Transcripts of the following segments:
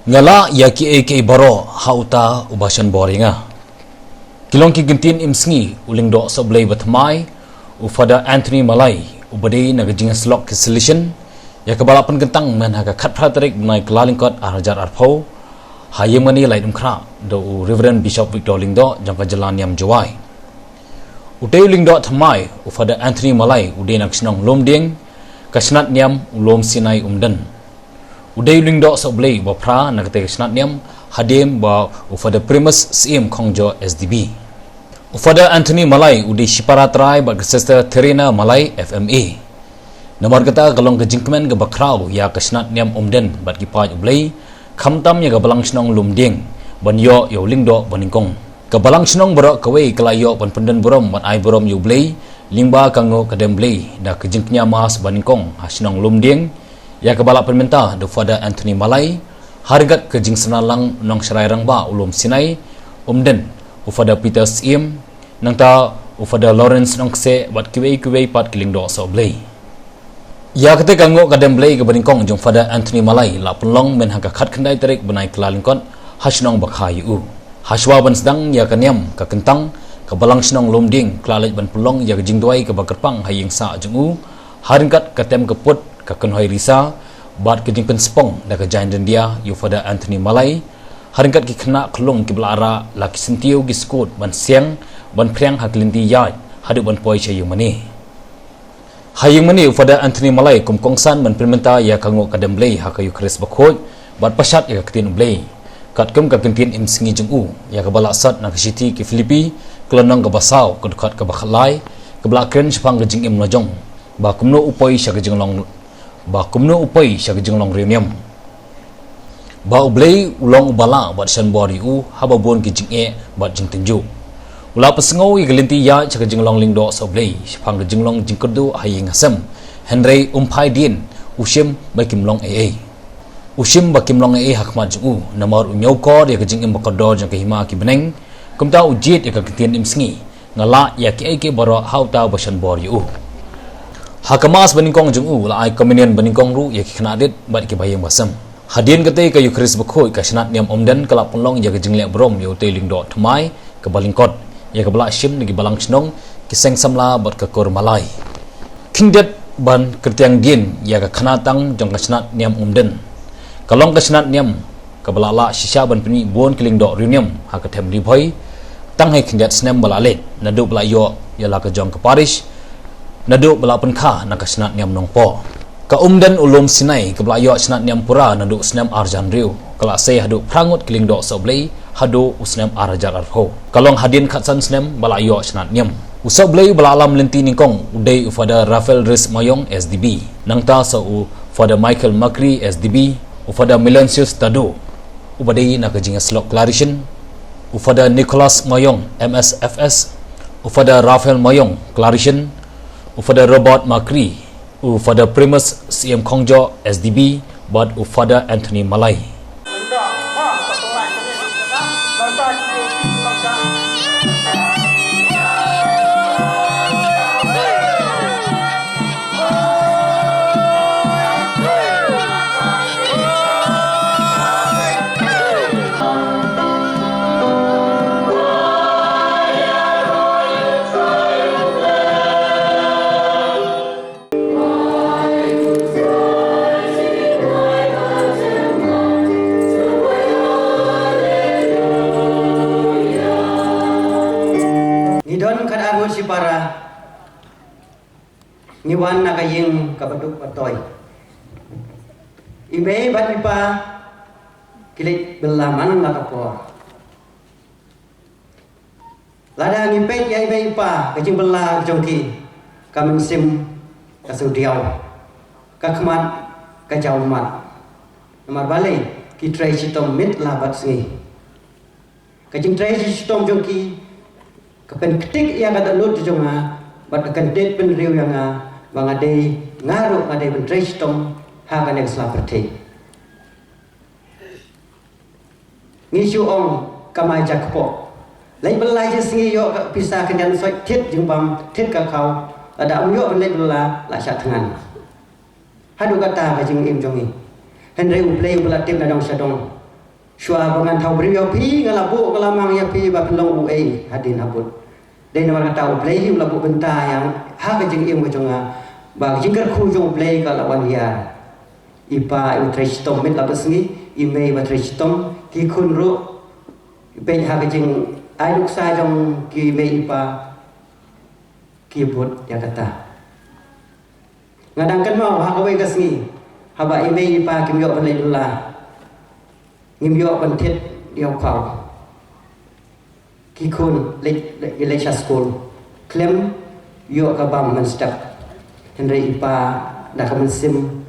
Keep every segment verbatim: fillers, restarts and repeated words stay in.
Nga lah ïa kiei kiei baroh ha uta uba shon bor ïa nga. Ki long ki kyntien im sngi u lyngdoh sohblei ba thymmai, u Father Anthony Malai, uba dei na ka jingïasyllok ki Salesian, ïa kaba la pynkyntang mynhynne ha ka khatphra tarik bnai Kyllalyngkot arhajar arphew, ha ïingmane Laitumkhrah da u Reverend Bishop Victor Lyngdoh jong ka jylla niam Jowai. Utei u lyngdoh thymmai, u Father Anthony Malai, u dei na ka shnong Lumdieng, ka shnat niam u Lum Sinai Umden. U dei u lyngdoh sohblei uba phra na katei ka shnat niam, hadien ba u Father Primus Syiem Khongjoh S D B. U Father Anthony Malai u dei shipara trai bad ka Sister Therina Malai F M A. Namar kata ka long ka jingkmen kaba khraw ïa ka shnat niam Umden bad ki paid U Blei, khamtam ïa ka balang shnong Lumdieng, ban ïoh ïa u lyngdoh banyngkong. Ka balang shnong baroh kawei ka la ïoh ban pyndon burom bad ai burom ïa U Blei, lyngba ka nguh ka dem Blei, da ka jingkñia mass banyngkong ha shnong Lumdieng, ïa kaba la pynmynta da u Father Anthony Malai, ha ryngkat ka jingsngew lang u nongsharai rangbah u Lum Sinai Umden, u Father Peter Syiem, nangta u Father Lawrence Nongkseh bad kiwei kiwei pat ki lyngdoh sohblei. Ïa katei ka nguh ka dem Blei kaba nyngkong jong u Father Anthony Malai la pynlong mynhynne ha ka khatkhyndai tarik bnai Kyllalyngkot ha shnong Bakha ïa u. Hashwa ban sdang ïa ka niam ka kyntang, ka balang shnong Lumdieng ka la leit ban pynlong ïa ka jingduwai kaba kyrpang ha ïing sah jong u, ha ryngkat ka tem ka put, ka kynhoi risa bad ka jingpynspong da ka Jain Ryndia ïa u Father Anthony Malai, ha ryngkat ki khynnah khyllung kiba la rah la ki syntiew ki skud ban siang, ban phriang ha ki lynti ïaid haduh ban poi sha ïingmane. Ha ïingmane u Father Anthony Malai kum kongsan ban pynmynta ïa ka nguh ka dem Blei ha ka Ïukharist Bakhuid bad pashat ïa ka ktien U Blei. Katkum ka kyntien im sngi jong u, ïa kaba la sot na ka shithi ki Philippi, ka lynnong kaba saw, ka dkhot kaba khatlai, kaba la kren shaphang ka jingim la jong, ba kumno u poi sha ka jinglong, ba kumno u poi sha ka jinglong riewniam. Ba U Blei u long uba lah bad shon bor ïa u, haba bun ki jingeh bad jingtynjuh. U la pynsngew ïa ka lynti ïaid sha ka jinglong lyngdoh sohblei, shaphang ka jinglong jingkyrduh ha ïing ha sem, hynrei um phai dien, u shim ba kim long ei ei. U shim ba kim long ei ei ha khmat jong u, namar u ñiewkor ïa ka jingim ba kordor jong ka hima ki bneng, kumta u jied ïa ka kyntien im sngi, nga lah ïa kiei kiei baroh ha uta uba shon bor ïa u. Ha ka mass banyngkong jong u, la ai communion banyngkong ruh ïa ki khynnah rit bad ki baïing basem. Hadien katei ka Ïukharist Bakhuid, ka shnat niam Umden ka la pynlong ïa ka jingleh burom ïa utei u lyngdoh thymmai kaba lyngkot, ïa kaba la shim na ki balang shnong, ki seng samla bad ka kur Malai. Khyndiat ban kyrtiang dien ïa ka khanatang jong ka shnat niam Umden. Ka long ka shnat niam kaba la lah shisha ban pynmih bun ki lyngdoh riewniam ha ka them Ri Bhoi, tang ha ki khyndiat snem ba la leit, naduh ba la ïoh ïa la ka jong ka parish, naduh ba la pynkha na ka shnat niam Nongpoh. Ka Umden u Lum Sinai kaba la ïoh shnat niam pura naduh u snem arhajar hynriew, ka la sei haduh phra ngut ki lyngdoh sohblei haduh u snem arhajar arphew. Ka long hadien khatsan snem ba la ïoh shnat niam. U sohblei uba la lam lynti nyngkong u dei u Father Raphael Rhys Mayong S D B, nangta sa u Father Michael Makri S D B, u Father Melansius Tado, uba dei na ka jingïasyllok Claretian, u Father Nicholas Mayong M S F S, u Father Raphael Mayong Claretian, u Father Robert Makri, u Father Primus Syiem Khongjoh S D B, bad u Father Anthony Malai. Ngi don khatar ngut shipara. Ngi wan na ka ïing kaba duk ba toi. I mei bad i pa ki leit bylla man la ka por. Lada ngi peit ïa i mei i pa, ka jingbylla jong ki, ka mynsiem ka sngewdiaw, ka khmat ka jaw mat. Namar balei? Ki trei shitom miet la bad sngi. Ka jingtrei shitom jong ki ka pynktik ïa ka dohnud jong nga, bad ka kyntiew pynriew ïa nga ba nga dei, nga ruh nga dei ban trei shitom ha kane ka sla pyrthei. Ngi shu ong kamai ja kpoh. Leit bylla shi sngi ïoh ka pisa khyndiat soi thied jingbam thied ka khaw. Lada ym ïoh ban leit bylla la shah thngan. Haduh katta ka jingim jong ngi. Hynrei U Blei uba la tip na dong sha dong, Shuwa ba ngan thaw briew ïa phi, nga la buh, nga la mang ïa phi ba phin long uei hadien habud. Dei namar kata U Blei hi u la buh bynta ïa nga ha ka jingim ka jong nga, ba ka jingkyrkhu jong U Blei ka la wan ïar. I pa u trei shitom, miet la bsngi, i mei ba trei shitom, ki khun ruh, peit ha ka jingai nuksa jong ki mei i pa, ki bud ïa kata. Nga dang kynmaw ha kawei ka sngi, haba i mei i pa kim ïoh ban leit lylla, ngim ïoh ban thied ïa u khaw. Ki khun leit, leit, leit sha skul, khlem ïoh ka bam mynstep. Hynrei i pa da ka mynsiem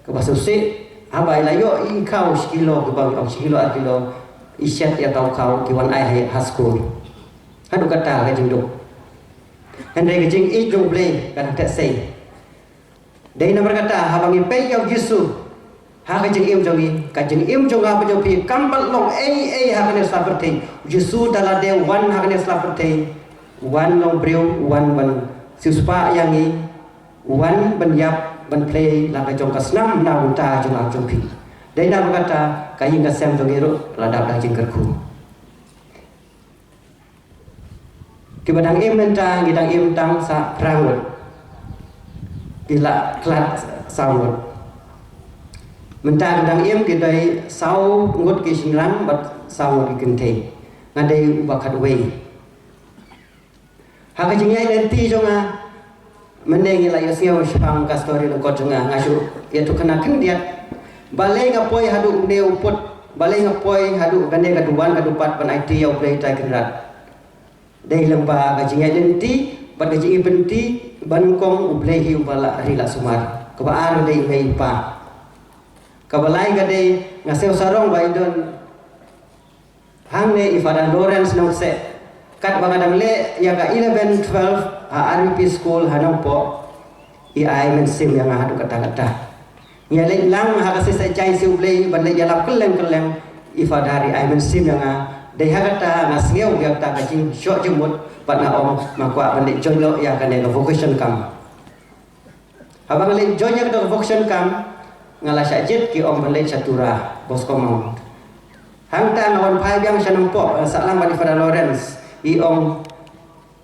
kaba sngewsih, haba i la ïoh i khaw shi kilo, kaba ong shi kilo ar kilo, i shet ïa ka u khaw, ki wan ai ha, ha skul. Haduh kata ka jingduk. Hynrei ka jingïeit jong U Blei ka dang teh sei. Dei namar kata haba ngi peit ïa U Jisu ha ka jingim jong ngi, ka jingim jong nga bad jong phi kam pat long ei ei ha kane sla pyrthei. U Jisu da lade u wan ha kane sla pyrthei, u wan long briew, u wan ban siewspah ïa ngi, u wan ban ïap ban plie la ka jong ka snam na bynta jong nga jong phi. Dei namar kata ka ïing ka sem jong ngi ruh la dap da jingkyrkhu. Kiba dang im mynta ngi dang im tang sa phra ngut. Ki la khlad saw ngut. Mynta ki dang im ki dei saw ngut ki shynrang bad saw ngut ki kynthei. Nga dei uba khatwei. Ha ka jingïaid lynti jong nga, mynne ngi la ïohsngew shaphang ka story lyngkot jong nga, nga shu ïathuh kane khyndiat. Balei nga poi haduh une u pud, balei nga poi haduh kane ka duwan ka dupat ban aiti ïa U Blei Trai Kynrad. Dei lyngba ka jingïaid lynti bad ka jingïaid lynti ba nyngkong U Blei hi uba la ri la sumar. Kaba ar ka dei i mei i pa. Kaba lai ka dei nga sngew sarong ba i don hangne i Father Lawrence Nongse. Katba nga dang leh ïa ka eleven twelve ha R V P school ha Nongpoh, i ai mynsiem ïa nga haduh katta katta. Ngi ïa leit lang ha ka shisha jaiñ sha U Blei ban leit ïalap kylleng kylleng, i Father i ai mynsiem ïa nga. Dei ha kata nga sngew ïa kata ka jingshoh jingmut bad nga ong nga kwah ban leit join noh ïa kane ka vocation camp. Haba nga leit join ïa kata ka vocation camp, nga la shah jied ki ong ban leit sha Tura, Boscombe Mount. Hangta nga wan phai biang sha Nongpoh, sah lang bad i Father Lawrence, i ong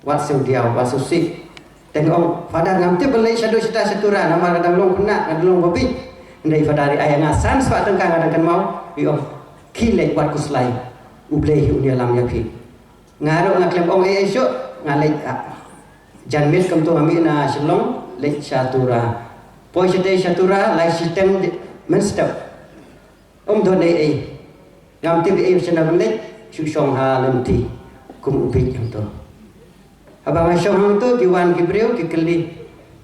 wat sngewdiaw, wat sngewsih. Te nga ong, Father, ngam tip ban leit shaduh shata sha Tura, namar nga dang long khynnah, nga dang long babieit. Hynrei i Father i ai ïa nga san spah tyngka, nga dang kynmaw, i ong, khie leit, wat khuslai. U Blei hi un ïalam ïa phi. Nga ruh nga khlem ong ei ei shuh, nga leit, ah, janmiet kumto nga mih na Shillong, leit sha Tura. Poi shatei sha Tura, lai shiteng mynstep. Ym don ei ei. Ngam tip ei ei sha na ban leit, shu shong ha lynti kum u bieit hangto. Haba nga shong hangto, ki wan ki briew, ki kylli,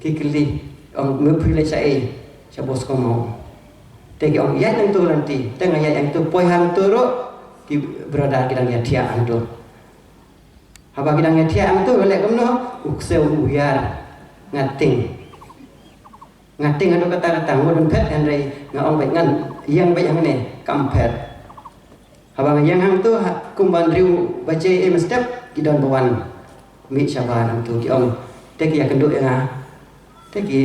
ki kylli. Ong, me phi leit shaei? Sha Boscombe Mount. Te ki ong, ïaid hangto lynti. Te nga ïaid hangto, poi hangto ruh, ki brother ki dang ïathiah hangto. Haba ki dang ïathiah hangto, nga leh kumno, u ksew u hiar, nga tieng. Nga tieng haduh katta katta, ngut ban phet, hynrei nga ong beit ngan ïeng beit hangne, kam phet. Haba nga ïeng hangto, ha, kumba hynriew baje ei mynstep, ki don ba wan mih shabar hangto, ki ong, te ki ïakynduh ïa nga, te ki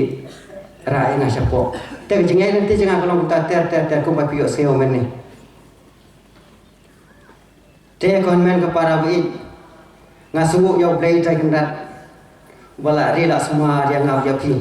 rah ïa nga shapoh. Te ka jingïaid lynti jong nga ka long kumta ter ter ter, kumba phi ïohsngew mynne. Te ko hynmen ko para baieit, nga sngewnguh ïa U Blei Trai Kynrad, uba la ri la sumar ïa nga ïa phi.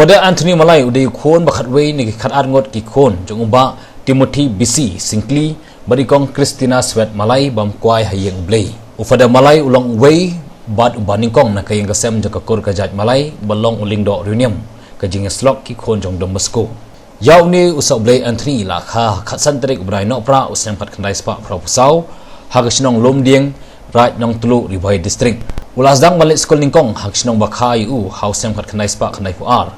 Father Anthony Malai u dei u khun ba khatwei na ki khatar ngut ki khun jong u Bah Timothy B C Syngkli, bad i Kong Christina Swet Malai bam kwai ha ïing U Blei. U Father Malai u long uwei bad uba nyngkong na ka ïing ka sem jong ka kur ka jait Malai ba long u lyngdoh riewniam ka jingïasyllok ki khun jong Don Bosco. Ïa une u Sohblei Anthony la kha ha ka khatsan tarik u bnai Nohprah u snem khatkhyndai spah phra phew saw ha ka shnong Lumdieng, Raid Nongtluh, Ri Bhoi District. U la sdang ban leit skul nyngkong ha ka shnong ba kha ïa u ha u snem khatkhyndai spah khyndai phew ar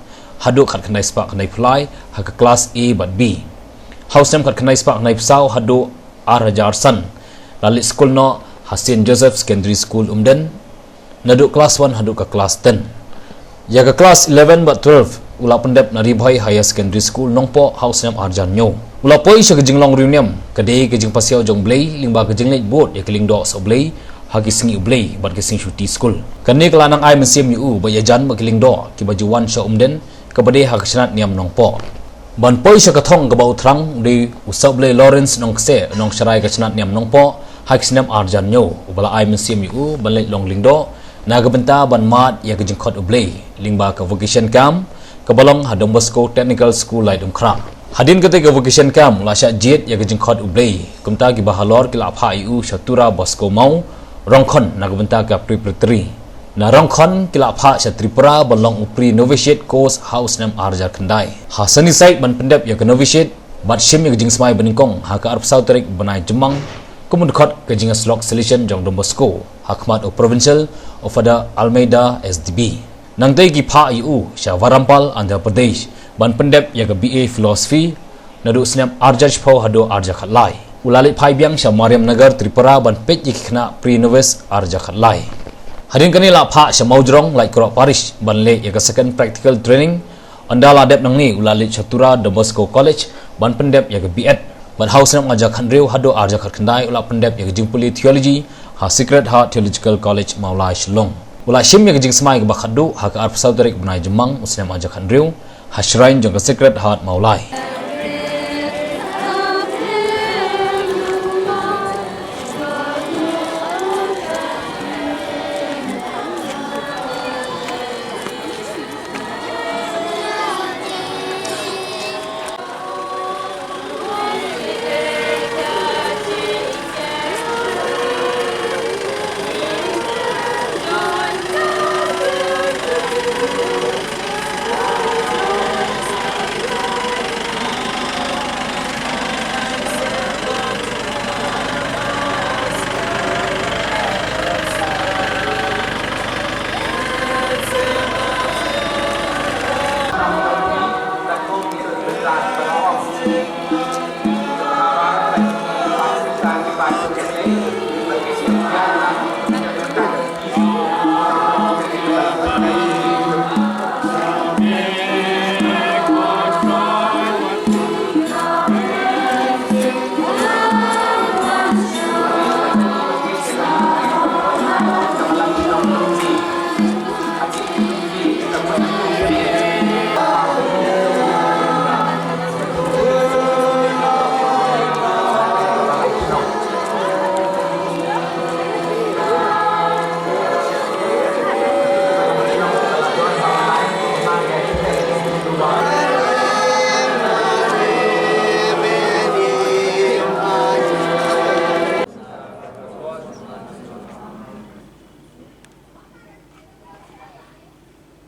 haduh khatkhyndai spah khyndai phew lai ha ka klas A bad B. Ha u snem khatkhyndai spah khyndai phew saw haduh ar hajar san la leit skul noh ha Saint Joseph Secondary School Umden, naduh klas one haduh ka klas ten. Ïa ka klas eleven bad twelve u la pyndep na Ri Bhoi Higher Secondary School Nongpoh ha u snem ar hajar hynñiew. U la poi sha ka jinglong riewniam, ka dei ka jingpasiaw jong U Blei lyngba ka jingleit bud ïa ka lyngdoh Sohblei ha ki sngi U Blei bad ki sngi shuti skul. Kane ka la nang ai mynsiem ïa u ba ïajan bad ki lyngdoh kiba ju wan sha Umden kaba dei ha ka shnat niam Nongpoh. Ban poi sha ka thong kaba u thrang u dei u Sohblei Lawrence Nongkse, u nongsharai ka shnat niam Nongpoh ha ki snem ar hajar hynñiew, uba la ai mynsiem ïa u ban leit long lyngdoh na ka bynta ban mad ïa ka jingkhot U Blei lyngba ka vocation camp kaba long ha Don Bosco Technical School Laitumkhrah. Hadien katei ka vocation camp u la shah jied ïa ka jingkhot U Blei, kumta kiba halor ki la phah ïa u sha Tura Bosco Mawrongkhon na ka bynta ka preparatory. Na Rongkhon ki la phah sha Tripura ban long u pre-novitiate course ha u snem ar hajar khyndai. Ha Sunnyside ban pyndep ïa ka novitiate bad shim ïa ka jingsmai banyngkong ha ka arphew saw tarik bnai Jymmang kum u dkhot ka jingïasyllok Salesian jong Don Bosco ha khmat u Provincial u Father Almeida S D B. Nangta ki phah ïa u sha Varampal, Andhra Pradesh ban pyndep ïa ka B A Philosophy naduh snem ar hajar shiphew haduh ar hajar khatlai. U la leit phai biang sha Mariam Nagar, Tripura ban peit ïa ki khynnah pre-novice ar hajar khatlai. Hadien kane la phah sha Mawjrong, Laitkroh Parish ban leh ïa ka second practical training. Ynda la dep nangne u la leit sha Tura Don Bosco College ban pyndep ïa ka B.Ed. Bad ha u snem ar hajar khathynriew haduh ar hajar khatkhyndai u la pyndep ïa ka jingpule theology ha Sacred Heart Theological College, Mawlai, Shillong. U la shim ïa ka jingsmai kaba khatduh ha ka arphew saw tarik bnai Jymmang u snem ar hajar khathynriew ha shrine jong ka Sacred Heart, Mawlai.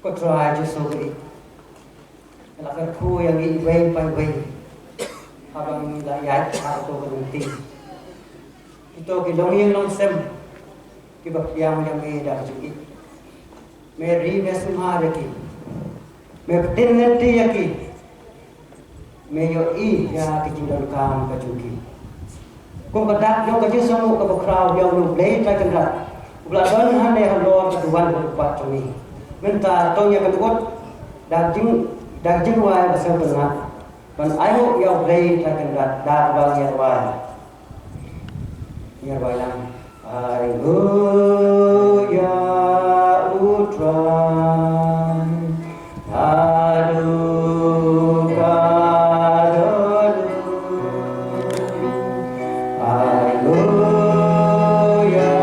Ko Trai Jisu Khrist, la kyrkhu ïa ngi iwei pa iwei haba ngi la ïaid ha kato ka lynti. Kito ki longïing longsem kiba pdiang ïa me da ka jingïeit, me ri me sumar ïa ki, me pynlynti ïa ki. Me ïohi ïa ka jingdonkam ka jong ki. Kum ka dak jong ka jingsngewnguh kaba khraw ïa U Blei Trai Kynrad, uba la don hangne halor ka duwan ka kyrpad jong ngi. Mynta to ïa ka dukut da ka jing, da ka jingduwai ba sngewtynnat ban ainguh ïa U Blei Trai Kynrad da kaba ngi ïa duwai. Ngi ïa duwai lang. Ai nguh ïa U Trai haduh ka dohnud. Ai nguh ïa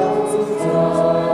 U Trai.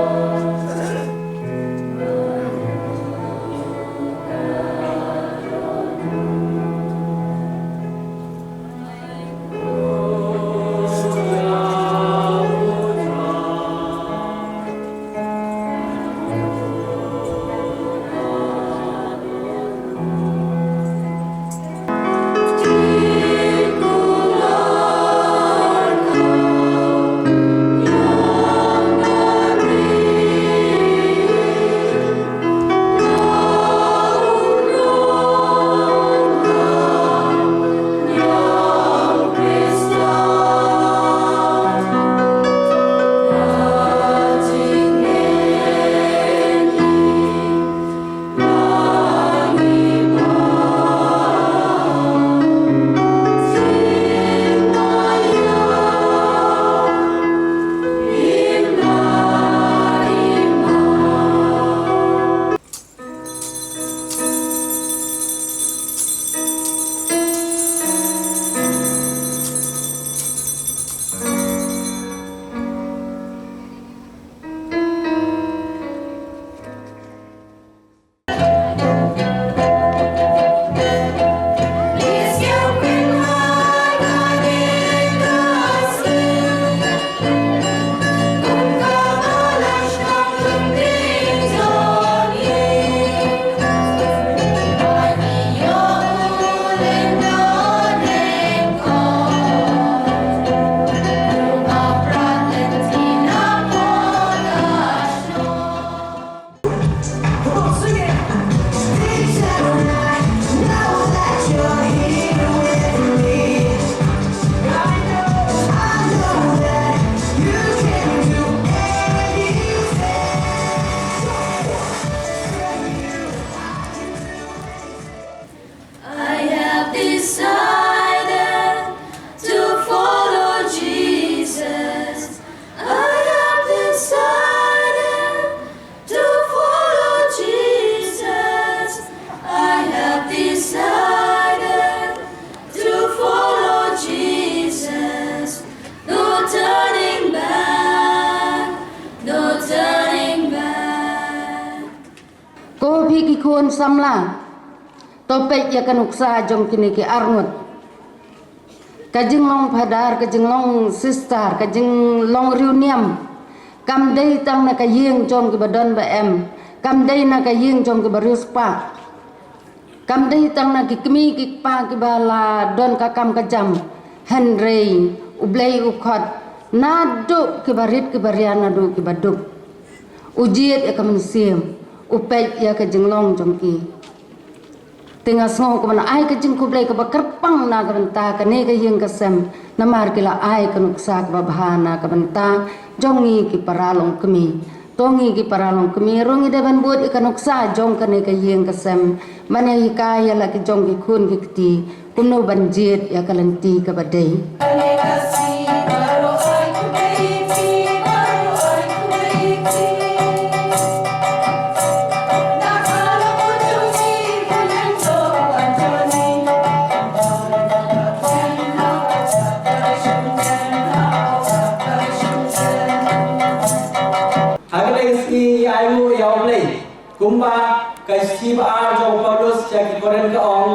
khun samla, to peit ïa ka nuksa jong kine ki arngut. Ka jinglong phadar, ka jinglong sister, ka jinglong riewniam. Kam dei tang na ka ïing jong kiba don ba em. Kam dei na ka ïing jong kiba riewspah. Kam dei tang na ki kmie ki kpa kiba la don ka kam ka jam. Hynrei U Blei u khot naduh kiba rit kiba ria, naduh kiba duk. U jied ïa ka mynsiem, u peit ïa ka jinglong jong ki. Te nga sngew kumno ai ka jingkhublei kaba kyrpang na ka bynta kane ka ïing ka sem, namar ki la ai ka nuksa kaba bha na ka bynta jong ngi ki para longkmie. To ngi ki para longkmie ruh ngi dei ban bud ïa ka nuksa jong kane ka ïing ka sem, ban ïa hikai ïa la ki jong ki khun ki kti kumno ban jied ïa ka lynti kaba dei. Ha kane ka sngi ai nguh ïa U Blei, kumba ka shithi ba ar jong u Paulus sha ki Korinth ka ong,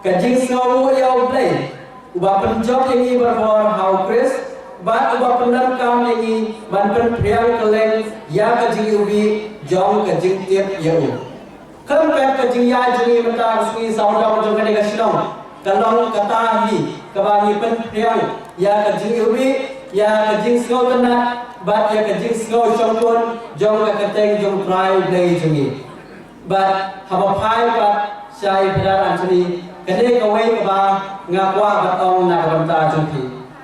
ka jingsngew nguh ïa U Blei uba pynjop ïa ngi barabor ha u Khrist, bad uba pyndonkam ïa ngi ban pynphriang kylleng ïa ka jingiwbih jong ka jingtip ïa u. Khlem pep ka jingïaid jong ngi mynta ka sngi sawdong jong kane ka shnong ka long kata hi kaba ngi pynphriang ïa ka jingiwbih, ïa ka jingsngewtynnat bad ïa ka jingsngewshongkun jong ka kyrteng jong U Trai Blei jong ngi. Bad haba phai pat sha i Brother Anthony, kane kawei kaba nga kwah ban ong na ka bynta jong phi.